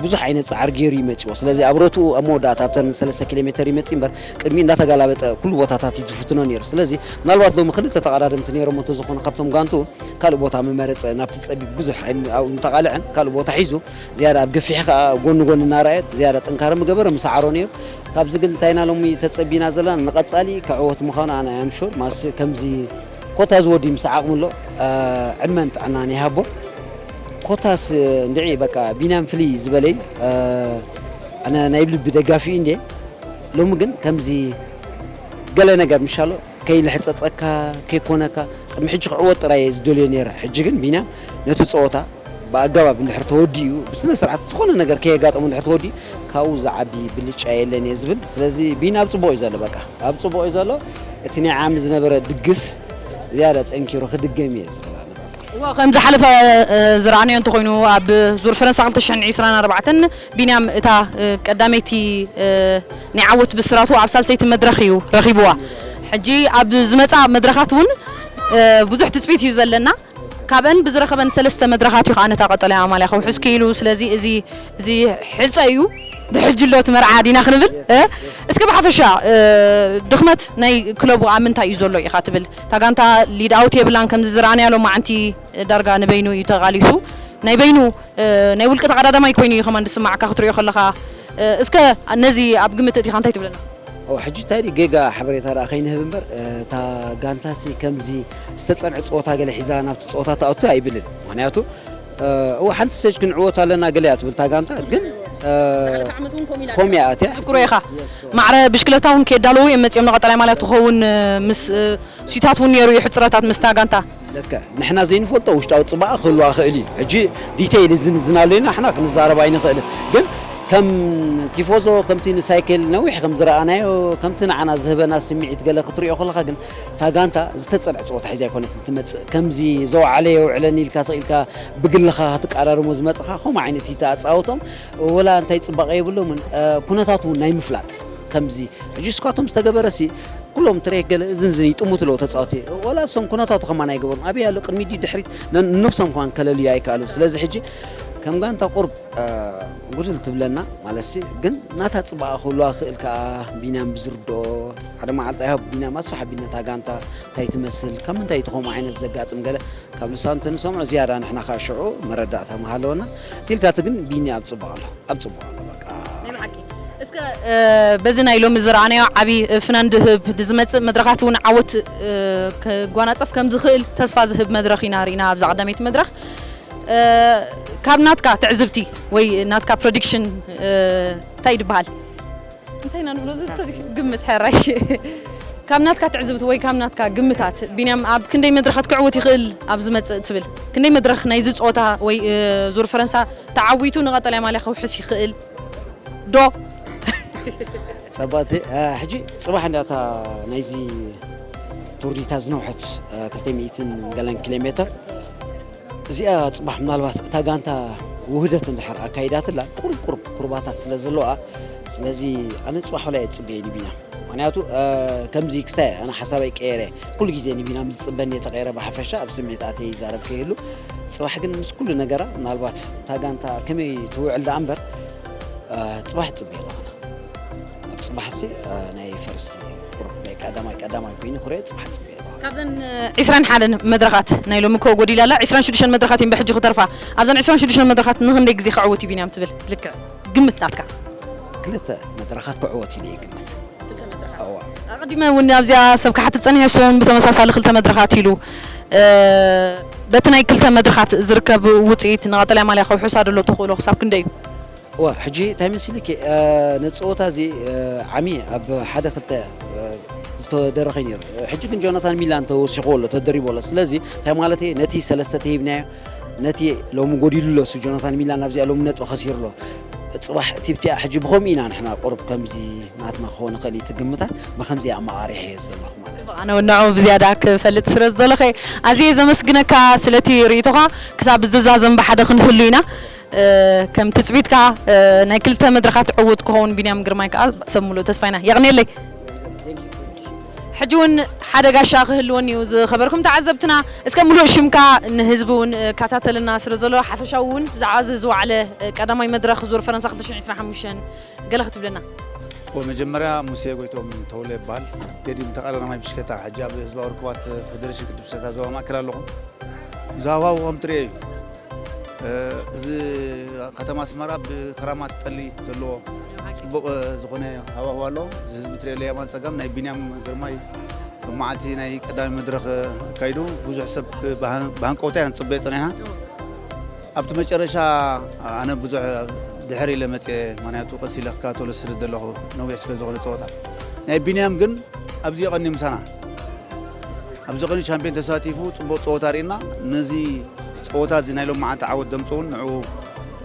ብዙሕ ዓይነት ፃዕሪ ገይሩ እዩ መፂዎ። ስለዚ ኣብ ረትኡ ኣብ መወዳእታ ኣብተን ሰለስተ ኪሎ ሜተር ይመፅእ እምበር ቅድሚ እንዳተጋላበጠ ኩሉ ቦታታት እዩ ዝፍትኖ ነይሩ። ስለዚ ምናልባት ሎሚ ክልተ ተቐዳደምቲ ነይሮም እንተዝኾኑ ካብቶም ጋንቱ ካልእ ቦታ ምመረፀ ናብቲ ፀቢብ ብዙሕ ኣይን- ኣብኡ ምተቓልዐን ካልእ ቦታ ሒዙ ዝያዳ ኣብ ገፊሕ ከዓ ጎኒ ጎኒ እናረኣየ ዝያዳ ጥንካረ ምገበረ ምሰዓሮ ነይሩ። ካብዚ ግን እንታይና ሎሚ ተፀቢና ዘለና ንቐፃሊ ክዕወት ምዃኑ ኣነ ኣምሹር ማስ ከምዚ ኮታ ዝወዲ ምስ ዓቕሚ ኣሎ ዕድመን ጥዕናን ይሃቦ። ኮታስ እንድዒ በቃ ቢንያም ፍልይ ዝበለይ ኣነ ናይ ልቢ ደጋፊ እንዴ ሎሚ ግን ከምዚ ገለ ነገር ምሻሎ ከይልሕፀፀካ ከይኮነካ ቅድሚ ሕጂ ክዕወት ጥራይ እየ ዝደልዮ ነይረ። ሕጂ ግን ቢንያም ነቲ ፀወታ ብኣገባብ እንድሕር ተወዲኡ ብስነ ስርዓት ዝኾነ ነገር ከየጋጠሙ እንድሕር ተወዲኡ ካብኡ ዝዓቢ ብልጫ የለን እየ ዝብል። ስለዚ ቢኒ ኣብ ፅቡቕ እዩ ዘሎ፣ በቃ ኣብ ፅቡቕ እዩ ዘሎ። እቲ ናይ ዓሚ ዝነበረ ድግስ ዝያዳ ጠንኪሩ ክድገም እየ ዝብል ኣነ በቃ። እዎ ከም ዝሓለፈ ዝረኣናዮ እንተኾይኑ ኣብ ዙር ፈረንሳ ክልተ ሽሕን ዕስራን ኣርባዕተን ቢንያም እታ ቀዳመይቲ ናይ ዓወት ብስራቱ ኣብ ሳልሰይቲ መድረኽ እዩ ረኺብዋ። ሕጂ ኣብ ዝመፃ መድረኻት እውን ብዙሕ ትፅቢት እዩ ዘለና። ካብአን ብዝረኸበን ሰለስተ መድረኻት እዩ ከዓ ነታ ቀጠልያ ኣማልያ ከውሕዝ ክኢሉ። ስለዚ እዚ እዚ ሕፀ እዩ ብሕጂ ኣሎ እቲ መርዓ ዲና ክንብል እ? እስከ ብሓፈሻ እ፣ ድኽመት ናይ ክለቡ ኣብ ምንታይ እዩ ዘሎ ኢኻ ትብል? እታ ጋንታ ሊድ ኣውት የብላን ከምዚ ዝረኣናዮ ሎማዓንቲ ዳርጋ ንበይኑ እዩ ተቓሊሱ ናይ በይኑ እ፣ ናይ ውልቂ ተቐዳዳማይ ኮይኑ እዩ ከማን ዝስማዓካ ክትሪኦ ከለኻ እ፣ እስከ ነዚ ኣብ ግምት እቲኻ እንታይ ትብለና? ኦ ሕጂ እንታይ ድዩ ጌጋ ሓበሬታ ደኣ ከይንህብ እምበር እታ ጋንታሲ ከምዚ ዝተጸንዐ ጸወታ ገለ ሒዛ ናብቲ ጸወታ ትኣቱ ኣይብልን። ምክንያቱ እወ ሓንቲ ስቴጅ ክንዕወት ኣለና ገለ እያ ትብል እታ ጋንታ ግን ከምኡ እያ ኣትያ። ዝክሮ ኢኻ ማዕረ ብሽክለታ እውን ከየዳለዉ እዮም መፂኦም ንቐጠላይ ማለት ትኸውን ምስ እ፣ ስዊታት እውን ነይሩ እዩ ሕፅረታት ምስታ ጋንታ። ለከ ንሕና ዘይንፈልጦ ውሽጣዊ ፅባቐ ክህልዋ ክእል እዩ። ሕጂ ዲቴይል ዝንዝን ኣለና ንሕና ክንዛረብ ኣይንኽእልን። ግን ከም ቲፎዞ ከምቲ ንሳይክል ነዊሕ ከም ዝረኣናዮ ከምቲ ንዓና ዝህበና ስምዒት ገለ ክትሪኦ ከለኻ ግን እታ ጋንታ ዝተፀንዐ ፀወታ ሒዛ ኣይኮነትን ትመፅእ። ከምዚ ዘውዓለ የውዕለኒ ኢልካ ስቕ ኢልካ ብግልኻ ክትቃራርሞ ዝመፅኻ ከምኡ ዓይነት እዩ ተኣፃወቶም። ወላ እንታይ ፅባቐ የብሎምን። ኩነታት እውን ናይ ምፍላጥ ከምዚ ሕጂ እስካቶም ዝተገበረሲ ኩሎም ትሬክ ገለ እዝን ዝን ይጥሙት ኣለዉ ተጻወቲ። ወላ እሶም ኩነታቱ ከማን ኣይገበሩን። ኣበይ ኣሎ ቅድሚት ድዩ ድሕሪት ነን- ነብሶም ከማን ከለልዩ ኣይከኣሉን። ስለዚ ሕጂ ከም ጋንታ ቁርብ ጉድል ትብለና ማለትሲ ግን ናታ ጽባቐ ክህልዋ ክእል ከኣ ቢንያም ብዝርድኦ ሓደ መዓልቲ ኣይሆፕ ቢንያም ኣስፋሕ ቢነታ ጋንታ እንታይ ትመስል ካብ ምንታይ እቲ ከምኡ ዓይነት ዘጋጥም ገለ ካብ ልሳኑ ተንሰምዖ ዝያዳ ንሕና ከዓ ሽዑ መረዳእታ ምሃለወና። ኢልካ እቲ ግን ቢኒ ኣብ ጽቡቕ ኣሎ ኣብ ጽቡቕ ኣሎ በቃ። ናይ ብሓቂ እስከ በዚ ናይ ሎሚ ዝረኣናዮ ዓቢ ፍናን ድህብ ንዝመጽእ መድረኻት እውን ዓወት ክጓናጸፍ ከም ዝኽእል ተስፋ ዝህብ መድረኽ ኢና ርኢና ኣብዛ ቀዳመይቲ መድረኽ። ካብ ናትካ ትዕዝብቲ ወይ ናትካ ፕሮዲክሽን እንታይ ድበሃል? እንታይ ኢና ንብሎ እዚ ፕሮዲክሽን ግምት ሕራይ ካብ ናትካ ትዕዝብቲ ወይ ካብ ናትካ ግምታት፣ ቢንያም ኣብ ክንደይ መድረኻት ክዕወት ይኽእል ኣብ ዝመጽእ ትብል? ክንደይ መድረኽ ናይዚ ጸወታ ወይ እ፣ ዙር ፈረንሳ ተዓዊቱ ንቐጠልያ ማልያ ከውሕስ ይኽእል ዶ? ጸባቲ ሕጂ ጽባሕ እንዳታ ናይዚ ቱርዲታ ዝነውሐት ክልተ ሚእትን ገለን ኪሎ ሜትር እዚኣ ጽባሕ ምናልባት እታ ጋንታ ውህደት እንድሕር ኣካይዳትላ ቁርብ ቁርብ ኩርባታት ስለ ዘለዋ፣ ስለዚ ኣነ ጽባሕ ወላ የጽበየ ንቢና። ምክንያቱ ከምዚ ክስታይ ኣነ ሓሳበይ ቀየረ። ኩሉ ግዜ ንቢና ምስ ዝጽበኒ የተቀየረ ብሓፈሻ ኣብ ስምዒት ኣተ ይዛረብ ከይህሉ፣ ጽባሕ ግን ምስ ኩሉ ነገራ ምናልባት እታ ጋንታ ከመይ ትውዕል ደኣ እምበር ጽባሕ ጽበየ ኣለኹና። ኣብ ጽባሕሲ ናይ ፈርስቲ ቁሩብ ናይ ቀዳማይ ቀዳማይ ኮይኑ ክሪኦ ጽባሕ ጽበየ ኣለኹ። ካብዘን ዒስራን ሓደን መድረኻት ናይ ሎሚ እኮ ጎዲላ ኣላ። ዒስራን ሽዱሽተን መድረኻት እየን ብሕጂ ክተርፋ። ኣብዘን ዒስራን ሽዱሽተን መድረኻት ንኽንደይ ግዜ ክዕወት እዩ ቢንያም ትብል? ልክዕ ግምት ናትካ። ክልተ መድረኻት ክዕወት ኢለ ይግምት። እዋ። ኣቐዲመ እውን ኣብዚኣ ሰብ ክሓትት ጸኒሐ፣ እሱ እውን ብተመሳሳሊ ክልተ መድረኻት ኢሉ። እ፣ በቲ ናይ ክልተ መድረኻት ዝርከብ ውጽኢት ንቐጠልያ ማልያ ከውሕሳ ደሎ ተኽእሎ ክሳብ ክንደይ እዩ? እዋ፣ ሕጂ እንታይ መሲልኪ፣ እ፣ ነቲ ጸወታ እዚ፣ እ፣ ዓሚ ኣብ ሓደ ክልተ፣ እ፣ ዝተደረኸ እዩ ነይሩ። ሕጂ ግን ጆናታን ሚላን ተወሲኽዎ ኣሎ፣ ተደሪቡ ኣሎ። ስለዚ እንታይ ማለት እዩ? ነቲ ሰለስተ ተሂብናዮ፣ ነቲ ሎሚ ጎዲሉ ኣሎ፣ እሱ ጆናታን ሚላን ኣብዚኣ ሎሚ ነጥቢ ከሲሩ ኣሎ። ጽባሕ ቲብቲኣ ሕጂ ብኸምኡ ኢና ንሕና ቁሩብ ከምዚ ናትና ክኸውን ይኽእል እዩ፣ እቲ ግምታት ብኸምዚ ኣመቓሪሐ እየ ዘለኹ ማለት እዩ። ኣነ እውን ንዕኡ ብዝያዳ ክፈልጥ ስለ ዝደለኹ እየ ኣዝየ ዘመስግነካ ስለቲ ርእይቶኻ። ክሳብ ዝዛዘም ብሓደ ክንህሉ ኢና። እ፣ ከም ትጽቢትካ እ፣ ናይ ክልተ መድረኻት ዕዉት ክኸውን ቢንያም ግርማይ ከኣ ሰብ ሙሉእ ተስፋ ኢና። የቕንየለይ። ሕጂ እውን ሓደ ጋሻ ክህልወኒ እዩ ዝኸበርኩም ተዓዘብትና። እስከ ሙሉእ ሽምካ ንህዝቢ እውን እከታተልና ስለ ዘሎ ሓፈሻዊ እውን ብዛዕባ እዚ ዝወዓለ እ፣ ቀዳማይ መድረኽ ዙር ፈረንሳ ክልተ ሽሕን ዕስራን ሓሙሽተን ገለ ክትብለና? መጀመርያ ሙሴ ጎይቶም ተውለ ይበሃል። ገዲም ተቐዳዳማይ ብሽክለታ፣ ሕጂ ኣብ ህዝባዊ ርክባት ፌደሬሽን ቅድም ሰታ ዞባ ማእከል ኣለኹ። እዚ ሃዋሁ ከም ትርእዮ እዩ። እ፣ እዚ ከተማ ኣስመራ ብክራማት ጠሊ ዘለዎ ጽቡቕ፣ እ፣ ዝኾነ ሃዋሁ ኣሎ። እዚ ህዝቢ ትርእዮ የማን ጸጋም ናይ ቢንያም ግርማይ መዓልቲ ናይ ቀዳሚ መድረኽ ኣካይዱ ብዙሕ ሰብ ብሃን-፣ ብሃንቀውታ ኢና ንጽበዮ ጸኒሕና። ኣብቲ መጨረሻ ኣነ ብዙሕ ድሕር ኢለ መጽየ፣ ምኽንያቱ ቀስ ኢለ ክከታተሎ ስለ ዘለኹ ነዊሕ ስለ ዝኾነ ጸወታ። ናይ ቢንያም ግን ኣብዚ ቀኒ ምሳና፣ ኣብዚ ቀኒ ቻምፒዮን ተሳቲፉ ጽቡቕ ጸወታ ርኢና፣ ነዚ ጸወታ እዚ ናይ ሎማዓንቲ ዓወት ደምጽኡን ንዕኡ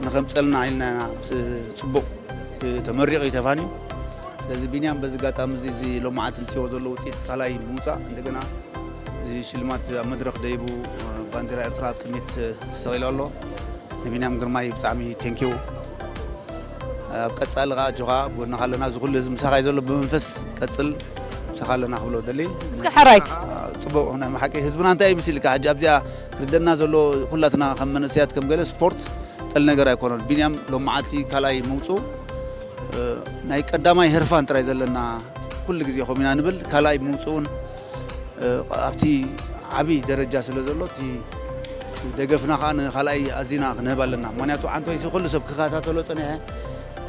ንኸምጸልና ኢልና ኢና ምስ ጽቡቕ ተመሪቑ እዩ ተፋንዩ። ስለዚ ቢንያም በዚ ኣጋጣሚ እዚ፣ እዚ ሎማዓንቲ ምጽእዎ ዘሎ ውጽኢት ካልኣይ ምውጻእ፣ እንደገና እዚ ሽልማት ኣብ መድረኽ ደይቡ ባንዴራ ኤርትራ ኣብ ቅድሚት ሰቒሉ ኣሎ። ንቢንያም ግርማይ ብጣዕሚ ቴንኪው። ኣብ ቀጻሊ ከኣ ኣጆኻ ኣብ ጎንኻ ኣለና፣ እዚ ኩሉ ህዝቢ ምሳኻ እዩ ዘሎ፣ ብመንፈስ ቀጽል፣ ምሳኻ ኣለና ክብሎ ደሊ። እስከ ሕራይ። ጽቡቕ፣ ናይ ብሓቂ ህዝብና እንታይ እዩ መሲልካ? ሕጂ ኣብዚኣ ክርደና ዘሎ ኩላትና ከም መንእሰያት ከም ገለ ስፖርት ቀል ነገር ኣይኮነን። ቢንያም ሎም መዓልቲ ካልኣይ ምውጽኡ፣ እ፣ ናይ ቀዳማይ ህርፋን ጥራይ ዘለና ኩሉ ግዜ ከምኡ ኢና ንብል፣ ካልኣይ ምውጽኡን እ፣ ኣብቲ ዓብዪ ደረጃ ስለ ዘሎ እቲ ደገፍና ከዓ ንኻልኣይ ኣዚና ክንህብ ኣለና። ምኽንያቱ ዓንቶይሲ ኩሉ ሰብ ክከታተሎ ጸኒሐ፣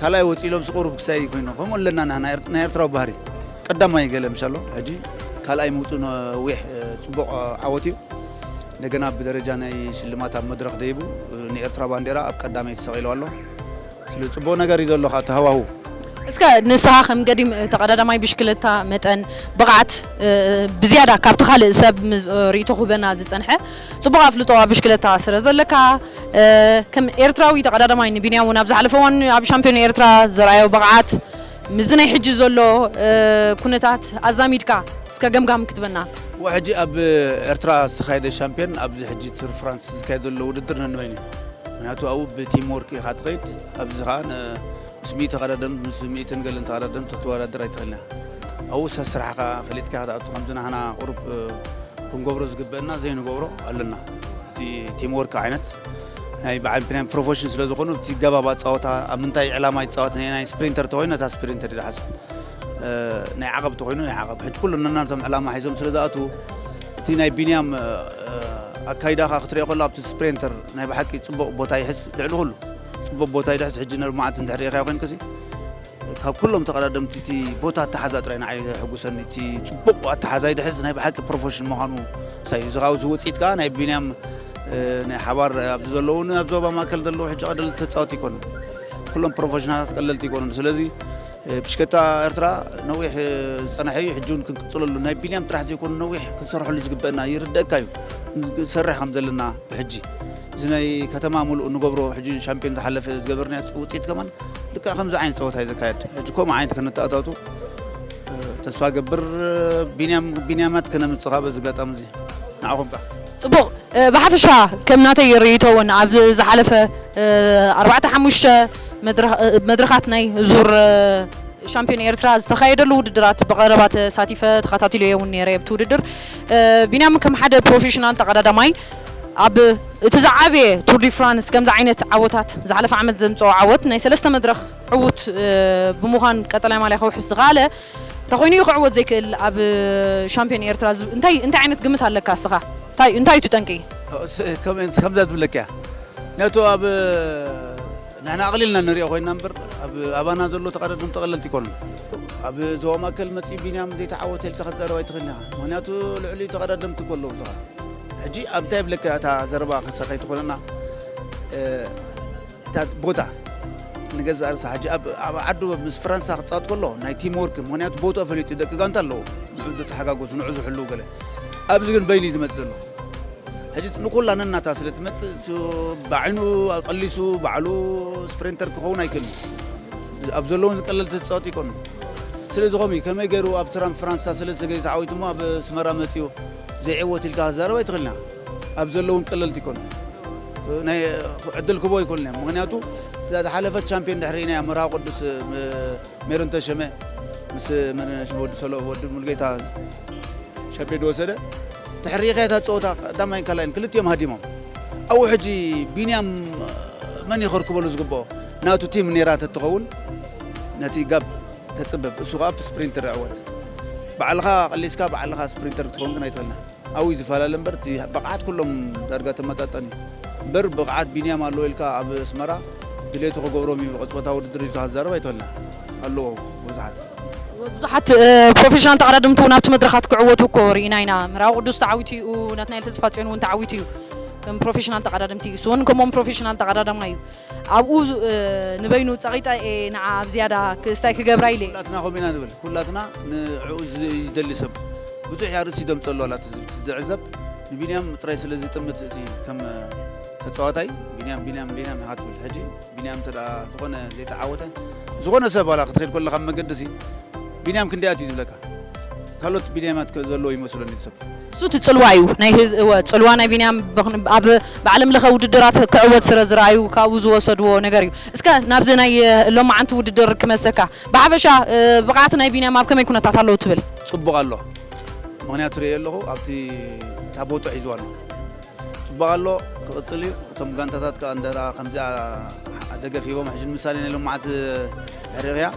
ካልኣይ ወፂ ኢሎም ስቑሩብ ክሳይ ኮይኑ ከምኡ ኣለና ንሕና ኤር-፣ ናይ ኤርትራዊ ባህሪ ቀዳማይ ገለ ምሻሎ ሕጂ ካልኣይ ምውፁ ነዊሕ፣ እ፣ ፅቡቕ ዓወት እዩ። እንደገና ብደረጃ ናይ ሽልማት ኣብ መድረኽ ደይቡ፣ እ፣ ንኤርትራ ባንዴራ ኣብ ቀዳመይ ተሰቒሉ ኣሎ። ስለ ጽቡቕ ነገር እዩ ዘሎ ካብ ተሃዋሁ። እስከ ንስኻ ከም ገዲም ተቐዳዳማይ ብሽክለታ መጠን ብቕዓት፣ እ፣ ብዝያዳ ካብቲ ካልእ ሰብ ምስ፣ እ፣ ርእይቶ ክህበና ዝጸንሐ ጽቡቕ ኣፍልጦ ኣብ ብሽክለታ ስለ ዘለካ፣ እ፣ ከም ኤርትራዊ ተቐዳዳማይ ንቢንያም እውን ኣብ ዝሓለፈ እዋን ኣብ ሻምፒዮን ኤርትራ ዘርኣዮ ብቕዓት ምስዚ ናይ ሕጂ ዘሎ፣ እ፣ ኩነታት ኣዛሚድካ እስከ ገምጋም ክትበና። እወ፣ ሕጂ ኣብ ኤርትራ ዝተኻየደ ሻምፒዮን ኣብዚ ሕጂ ቱር ፍራንስ ዝካየድ ዘሎ ውድድር ነንበይኑ እዩ። ምክንያቱ ኣብኡ ብቲም ወርክ ኢኻ ትኸይድ፣ ኣብዚ ኸዓ ን-፣ ምስ ሚእቲ ተቐዳደምቲ፣ ምስ ሚእትን ገለን ተቐዳደምቲ ክትወዳደር ኣይትኽእልን ኢኻ። ኣብኡ ሰስራሕኻ ፈሊጥካ ኢኻ ትኣቱ። ከምዚ ናህና ቁሩብ፣ እ፣ ክንገብሮ ዝግበአና ዘይንገብሮ ኣለና። እዚ ቲም ወርክ ዓይነት ናይ በዓል ናይ ፕሮፌሽን ስለ ዝኾኑ፣ እቲ ገባብ ኣጻወታ፣ ኣብ ምንታይ ዕላማ ይጻወት፣ ናይ፣ ናይ ስፕሪንተር ተኾይኑ ነታ ስፕሪንተር እዩ ዝሓስብ። እ፣ ናይ ዓቐብ ተኾይኑ ናይ ዓቐብ። ሕጂ ኩሉ ነናቶም ዕላማ ሒዞም ስለ ዝኣትዉ፣ እቲ ናይ ቢንያም፣ እ፣ ኣካይዳ ኸኣ ክትሪኦ ከሎ ኣብቲ ስፕሪንተር ናይ ብሓቂ ጽቡቕ ቦታ ይሕዝ፣ ልዕሊ ኩሉ ጽቡቕ ቦታ ይድሕዝ። ሕጂ ንሎማዓንቲ እንድሕር ርኢኻዮ ኮይንክሲ፣ ካብ ኩሎም ተቐዳደምቲ እቲ ቦታ ኣተሓዛ ጥራይ ንዓይ ዘሕጉሰኒ። እቲ ጽቡቕ ኣተሓዛ ይድሕዝ፣ ናይ ብሓቂ ፕሮፌሽን ምዃኑ ሳይ። እዚ ካብዚ ውጽኢት ከኣ ናይ ቢንያም፣ እ፣ ናይ ሓባር ኣብዚ ዘለዉ፣ ኣብ ዞባ ማእከል ዘለዉ ሕጂ ቀለልቲ ተጻወትቲ ኣይኮኑን። ኩሎም ፕሮፌሽናላት ቀለልቲ ኣይኮኑን። ስለዚ ብሽከታ ኤርትራ ነዊሕ ዝጸንሐ እዩ። ሕጂ እውን ክንቅጽለሉ፣ ናይ ቢንያም ጥራሕ ዘይኮኑ ነዊሕ ክንሰርሐሉ ዝግበአና፣ ይርደእካ እዩ። ክንሰርሕ ከም ዘለና ብሕጂ እዚ ናይ ከተማ ምሉእ ንገብሮ፣ ሕጂ ሻምፒዮን ዝሓለፈ ዝገበርናዮ ውጽኢት ከማን ልክዕ ከምዚ ዓይነት ጸወታ እዩ ዘካየድ። ሕጂ ከምኡ ዓይነት ከነተኣታቱ ተስፋ ገብር። ቢንያም፣ ቢንያማት ከነምጽኻ በዚ ኣጋጣሚ እዚ ንዓኹም ከ ጽቡቕ። እ፣ ብሓፈሻ ከም ናተይ ርእይቶ እውን ኣብ ዝሓለፈ፣ እ፣ ኣርባዕተ ሓሙሽተ መድረኽ-፣ እ፣ መድረኻት ናይ ዙር፣ እ፣ ሻምፒዮን ኤርትራ ዝተኻየደሉ ውድድራት ብቐረባ ተሳቲፈ ተኸታቲለዮ እውን ነይረ ኣብቲ ውድድር። እ፣ ቢንያም ከም ሓደ ፕሮፌሽናል ተቐዳዳማይ ኣብ እቲ ዝዓበየ ቱር ዲ ፍራንስ ከምዚ ዓይነት ዓወታት ዝሓለፈ ዓመት ዘምፅኦ ዓወት ናይ ሰለስተ መድረኽ ዕዉት፣ እ፣ ብምዃን ቀጠላይ ማልያ ከውሕስ ዝኸኣለ እንተኾይኑ እዩ ክዕወት ዘይክእል ኣብ ሻምፒዮን ኤርትራ ዝብ-፣ እንታይ፣ እንታይ ዓይነት ግምት ኣለካ እስኻ? እንታይ፣ እንታይ እዩ እቲ ጠንቂ? ስ-፣ ከም-፣ ከምዛ ዝብለካ እያ። ነቱ ኣብ ንሕና ኣቕሊልና ንሪኦ ኮይና እምበር ኣብ ኣባና ዘሎ ተቐዳደምቲ ቀለልቲ ይኮኑን። ኣብ ዞባ ማእከል መፂኡ ቢንያም ዘይተዓወተ ኢልካ ክትዛረብ ኣይትኽእልን ኢኻ። ምኽንያቱ ልዕሊኡ ተቐዳደምቲ እኮ ኣለዉ። ዝኻ ሕጂ ኣብ እንታይ ይብለካ እታ ዘረባ ከሰኸይ ትኾነና፣ እ፣ እታ ቦታ ንገዛእ ርእሳ ሕጂ ኣብ፣ ኣብ ዓዱ ምስ ፈረንሳ ክጻወት ከሎ ናይ ቲም ወርክ፣ ምኽንያቱ ቦትኡ ፈሊጡ ደቂ ጋንታ ኣለዎ። ንዑ ዝተሓጋገዙ፣ ንዑ ዝሕልዉ ገለ። ኣብዚ ግን በይኑ እዩ ዝመጽእ ዘሎ። ሕጂ ንኩላ ነናታ ስለ ትመጽእ፣ እሱ ብዓይኑ ኣቀሊሱ ባዕሉ ስፕሪንተር ክኸውን ኣይክእልን። ኣብ ዘለውን ዝቀለል ተጻወት ይኮኑ። ስለዚ ከምኡ እዩ። ከመይ ገይሩ ኣብ ትራም ፍራንሳ ሰለስተ ግዜ ተዓዊቱ እሞ ኣብ ኣስመራ መጺኡ ዘይዕወት ኢልካ ክዛረብ ኣይትኽእልና። ኣብ ዘለውን ቀለልቲ ይኮኑ። ናይ ዕድል ክቦ ኣይኮኑን እዮም። ምኽንያቱ እዛ ዝሓለፈት ቻምፒዮን ድሕሪ ናይ መርሃ ቅዱስ ም-፣ ሜሮን ተሸመ ምስ መን ሽም ወዲ ሰሎ-፣ ወዲ ሙሉጌታ ሻምፒዮን ዝወሰደ። ትሕሪኻ እታ ጸወታ ቀዳማይን ካልኣይን ክልቲኦም ሃዲሞም። ኣብኡ ሕጂ ቢንያም መን እዩ ከርክበሉ ዝግብኦ? ናቱ ቲም ነይራ ተትኸውን ነቲ ጋብ ተጽበብ። እሱ ኸኣ ብስፕሪንተር ይዕወት። ባዕልኻ ቀሊስካ ባዕልኻ ስፕሪንተር ክትኸውን ግን ኣይትኽእልን። ኣብኡ እዩ ዝፈላለ እምበር፣ እቲ ብቕዓት ኩሎም ዳርጋ ተመጣጣኒ እዩ። እምበር ብቕዓት ቢንያም ኣለዎ ኢልካ ኣብ ኣስመራ ድሌቱ ክገብሮም እዩ፣ ቅጽበታዊ ውድድር ኢልካ ክትዛረብ ኣይትኽእልን። ኣለዎ ብዙሓት። ብዙሓት፣ እ፣ ፕሮፌሽናል ተቐዳደምቲ እውን ኣብቲ መድረኻት ክዕወቱ እኮ ርኢና ኢና። መርሃዊ ቅዱስ ተዓዊቱ እዩ፣ ናትናኤል ተስፋጽዮን እውን ተዓዊቱ እዩ። ከም ፕሮፌሽናል ተቐዳደምቲ እዩ። እሱ እውን ከምኦም ፕሮፌሽናል ተቐዳዳማይ እዩ። ኣብኡ፣ እ፣ ንበይኑ ጸቒጠ እየ ንዓ ኣብ ዝያዳ ክስታይ ክገብራ ኢለ እየ። ኩላትና ከምኡ ኢና ንብል። ኩላትና ንዕኡ ዝ-፣ ዝደሊ ሰብ ብዙሕ እያ ርእሲ ደምጸሉ ኣላ። እቲ ዝ-፣ ዝዕዘብ ንቢንያም ጥራይ ስለ ዝጥምት እቲ ከም ተጻዋታይ ቢንያም፣ ቢንያም፣ ቢንያም ኢኻ ትብል። ሕጂ ቢንያም እንተ ደኣ ዝኾነ ዘይተዓወተ፣ ዝኾነ ሰብ ዋላ ክትኸይድ ከለኻ ኣብ መገዲ ሲ፣ ቢንያም ክንደይ ኣትዩ ዝብለካ? ካልኦት ቢንያማት ከ-፣ ዘለዎ ይመስለኒ ሰብ። እሱ እቲ ጽልዋ እዩ። ናይ ህዝ-፣ እወ፣ ጽልዋ ናይ ቢንያም ብኽን-፣ ኣብ ብዓለም ለኸ ውድድራት ክዕወት ስለ ዝረኣዩ ካብኡ ዝወሰድዎ ነገር እዩ። እስከ ናብዚ ናይ፣ እ፣ ሎማዓንቲ ውድድር ክመልሰካ። ብሓፈሻ፣ እ፣ ብቕዓት ናይ ቢንያም ኣብ ከመይ ኩነታት ኣለዉ ትብል? ጽቡቕ ኣሎ። ምኽንያቱ ርእየ ኣለኹ፣ ኣብቲ ታቦቶ ሒዝዋ ኣሎ። ጽቡቕ ኣሎ፣ ክቕጽል እዩ። እቶም ጋንታታት ከኣ እንተ ደኣ ከምዚኣ ደገፍ ሂቦም፣ ሕጂ ንምሳሌ ናይ ሎማዓንቲ ሕሪቕያ፣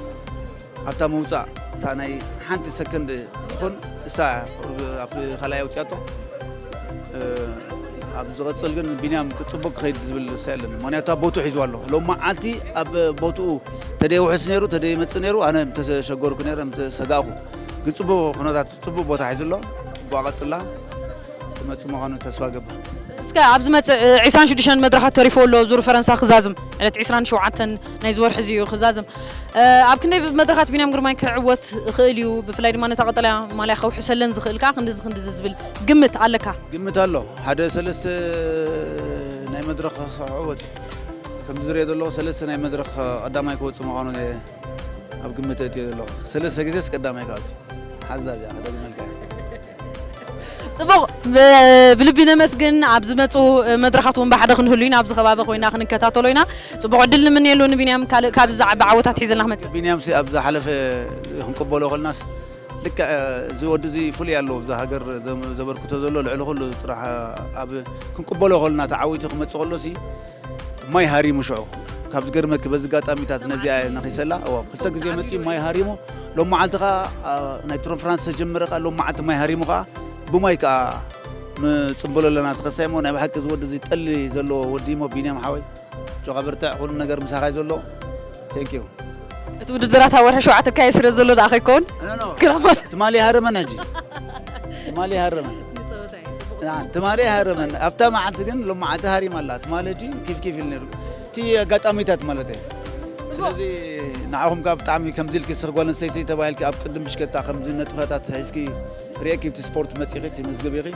ኣብታ ምውጻእ፣ እታ ናይ ሓንቲ ሰከንድ ትኹን፣ እሳ ቁሩብ ኣብቲ ካልኣይ ኣውጺኣቶ። እ፣ ኣብ ዝቕጽል ግን ቢንያም ጽቡቕ ክኸይድ ዝብል እሳ የለን። ምኽንያቱ ኣብ ቦትኡ ሒዝዋ ኣሎ። ሎማዓንቲ ኣብ ቦትኡ ተደይውሕስ ነይሩ፣ ተደይመጽእ ነይሩ፣ ኣነ ምተሸገርኩ ነይረ፣ ምተሰጋእኩ። ግን ጽቡቕ ኩነታት፣ ጽቡቕ ቦታ ሒዙ ኣሎ። ጽቡቕ ቀጽላ። ክመጽእ ምዃኑ ተስፋ እገብር። እስከ ኣብ ዝመጽእ ዕስራን ሽዱሽተን መድረኻት ተሪፉ ኣሎ ዙር ፈረንሳ ክዛዝም። ዕለት ዕስራን ሸውዓተን ናይዚ ወርሒ እዚ እዩ ክዛዝም። እ፣ ኣብ ክንደይ መድረኻት ቢንያም ግርማይ ክዕወት ይኽእል እዩ? ብፍላይ ድማ ነታ ቀጠልያ ማልያ ከውሕሰለን ዝኽእል ከኣ ክንድዚ ክንድዚ ዝብል ግምት ኣለካ? ግምት ኣሎ። ሓደ ሰለስተ ናይ መድረኽ ክዕወት። ከምዚ ዝሪኦ ዘለኹ ሰለስተ ናይ መድረኽ ቀዳማይ ክወጽእ ምዃኑ ኣብ ግምት እትዮ ዘለኹ። ሰለስተ ግዜስ ቀዳማይ ክኣቱ። ሓዛ እዚኣ ክደግመልካ እየ። ጽቡቕ፣ ብ-፣ ብልቢ ነመስግን። ኣብ ዝመጹ መድረኻት እውን ብሓደ ክንህሉ ኢና፣ ኣብዚ ከባቢ ኮይና ክንከታተሎ ኢና። ጽቡቕ ዕድል ንምንየሉ ንቢንያም፣ ካልእ ካብዚ ዝዓቢ ዓወታት ሒዘልና ክመጽእ። ቢንያም ሲ ኣብ ዝሓለፈ ክንቅበሎ ከለናስ ልክዕ እዚ ወዲ እዚ ፍሉይ ኣለዎ፣ ኣብዛ ሃገር ዘም-፣ ዘበርክቶ ዘሎ ልዕሊ ኩሉ ጥራሕ ኣብ ክንቅበሎ ከለና ተዓዊቱ ክመጽእ ከሎ ሲ ማይ ሃሪሙ ሽዑ። ካብ ዝገርመኪ በዚ ኣጋጣሚታት ነዚኣ እየ ነኺሰላ። እዋ፣ ክልተ ግዜ መጺኡ ማይ ሃሪሙ፣ ሎም መዓልቲ ኸኣ፣ ኣ፣ ናይ ትሮን ፍራንስ ተጀመረ ኸኣ፣ ሎም መዓልቲ ማይ ሃሪሙ ኸኣ፣ ብማይ ከኣ ንጽበሎ ኣለና ተኸሳይ እሞ፣ ናይ ብሓቂ እዚ ወዲ እዚ ጠሊ ዘለዎ ወዲ እሞ፣ ቢንያም ሓወይ፣ ጆኻ በርትዕ፣ ኩሉ ነገር ምሳኻ እዩ ዘሎ። Thank you። እቲ ውድድራት ኣብ ወርሒ ሸውዓተ ክካየድ ስለ ዘሎ ደኣ ከይከውን? ኖ፣ ኖ። ክራማት። ትማሊ ሃረመን ሕጂ። ትማሊ ሃረመን። ንጸወታ እዩ፣ ጽቡቕ። ያ፣ ትማሊ ሃረመን። ኣብታ መዓልቲ ግን ሎም መዓልቲ ሃሪማ ኣላ። ትማሊ ሕጂ ኪፍ ኪፍ ኢሉ ነይሩ። እቲ ኣጋጣሚታት ማለት እዩ። ስለዚ ንዓኹም ካብ ብጣዕሚ ከምዚ ኢልኪ ስኽ ጓል ኣንስተይቲ ተባሂልኪ ኣብ ቅድም ብሽከታ ከምዚ ነጥፋታት ሒዝኪ ርኤኪ ብቲ ስፖርት መጺኺ ትምዝግብ ኢኺ።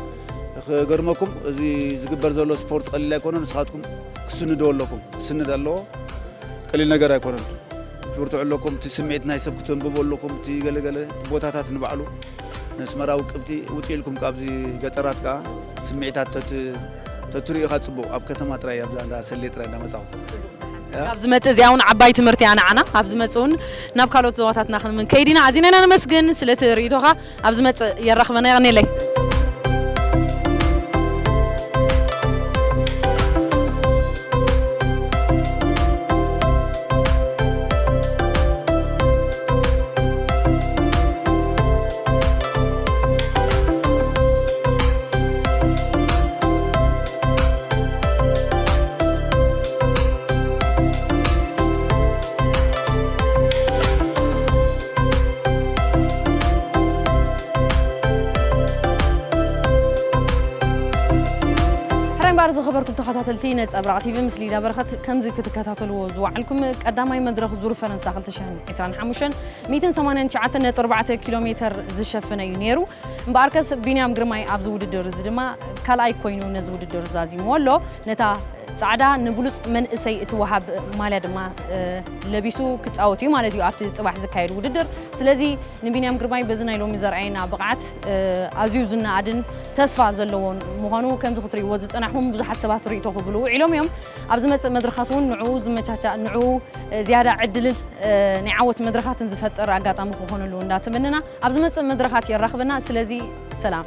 ክገርመኩም፣ እዚ ዝግበር ዘሎ ስፖርት ቀሊል ኣይኮነን። ንስኻትኩም ክስንዶ ኣለኩም፣ ክስንድ ኣለዎ። ቀሊል ነገር ኣይኮነን። ትብርትዑ ኣለኩም፣ እቲ ስምዒት ናይ ሰብ ክትንብቡ ኣለኩም፣ እቲ ገለገለ ቦታታት ንባዕሉ ነስመራ ውቅብቲ ውፅእ ኢልኩም ካብዚ ገጠራት ከዓ ስምዒታት ተት-፣ ተትርእዩ ኢኻ ፅቡቕ። ኣብ ከተማ ጥራይ ኣብዛ እንዳ ሰሌ ጥራይ እንዳመፃኹ። ካብ ዝመጽእ እዚኣ እውን ዓባይ ትምህርቲ እያ ንዓና። ኣብ ዝመጽእ እውን ናብ ካልኦት ዞባታትና ክንከይድ ኢና። ኣዚና ኢና ነመስግን ስለቲ ርእይቶኻ። ኣብ ዝመጽእ የራኽበና። የቐንየለይ። ሕራይ እምበኣር ዝኸበርኩም ተኸታተልቲ ነጸብራቕ ቲቪ፣ ምስ ሊዳ በረኸት ከምዚ ክትከታተልዎ ዝወዓልኩም ቀዳማይ መድረኽ ዙር ፈረንሳ ክልተ ሽሕን ዕስራን ሓሙሽተን ሚእትን ሰማንያን ትሽዓተን ነጥቢ ኣርባዕተ ኪሎ ሜተር ዝሸፈነ እዩ ነይሩ። እምበኣርከስ ቢንያም ግርማይ ኣብዚ ውድድር እዚ ድማ ካልኣይ ኮይኑ ነዚ ውድድር ዛዚምዎ ኣሎ። ነታ ጻዕዳ ንብሉጽ መንእሰይ እትወሃብ ማልያ ድማ፣ እ፣ ለቢሱ ክጻወት እዩ ማለት እዩ ኣብቲ ጽባሕ ዝካየድ ውድድር። ስለዚ ንቢንያም ግርማይ በዚ ናይ ሎሚ ዘርኣየና ብቕዓት፣ እ፣ ኣዝዩ ዝነኣድን ተስፋ ዘለዎን ምዃኑ ከምዚ ክትርእይዎ ዝጸናሕኩም ብዙሓት ሰባት ርእይቶ ክብሉ ውዒሎም እዮም። ኣብ ዝመጽእ መድረኻት እውን ንዕኡ ዝመቻቻ፣ ንዕኡ፣ እ፣ ዝያዳ ዕድልን፣ እ፣ ናይ ዓወት መድረኻትን ዝፈጥር ኣጋጣሚ ክኾነሉ እንዳተመነና፣ ኣብ ዝመጽእ መድረኻት የራኽበና። ስለዚ ሰላም።